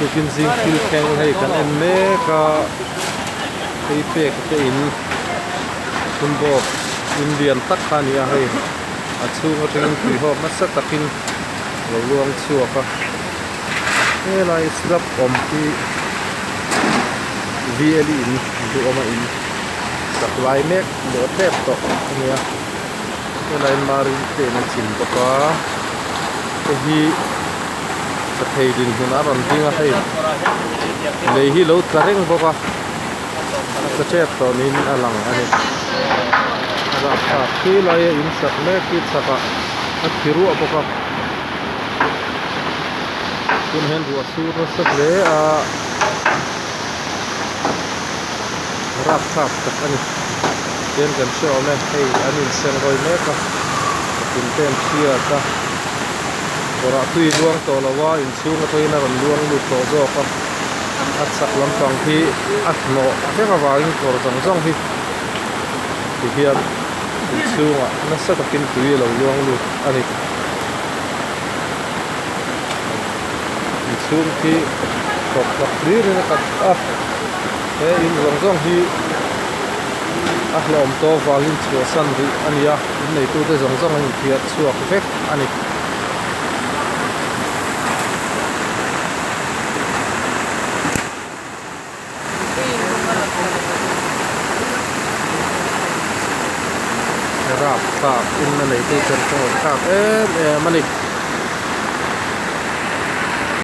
Tukin zing thil thleng hei kan en mek a, phei pek te in phunbawk in lian tak kha a ni a hei a chhung atangin tuihawk nasa takin a lo luang chhuak a helai slab awm hi V L E in duhawma in sak lai mek leh tep tawh a nia helai marin te in a chim bawk a hei hi ka thei dinhmun a rawn ding a hei lei hi lo tla reng bawk a a tla tep tawh niin a lang a ni a rapthlak khi laia in sak mek hi chhakah a thi ruah bawk a tunah hian ruah sur nasa hle a rapthlak tak a ni tihian kan hre awm e hei an insenghawi mek a patling te an hriat a. Kawrah tui luang tawh lo a, inchhung atangin a rawn luang lut tawh zawk a, a chhak lampang hi a hnawh vek avangin kawr zawng zawng hi tihian inchhungah nasa takin tui a lo luang lut a ni. Inchhung khi thawk hlak hlirin a khat a, he in zawng zawng hi a hlawm tawh avangin chhuahsan rih a ni a, inneitute zawng zawng an inphiar chhuak vek a ni. Rapthlak in a neitu ten tawng thlak em em a ni.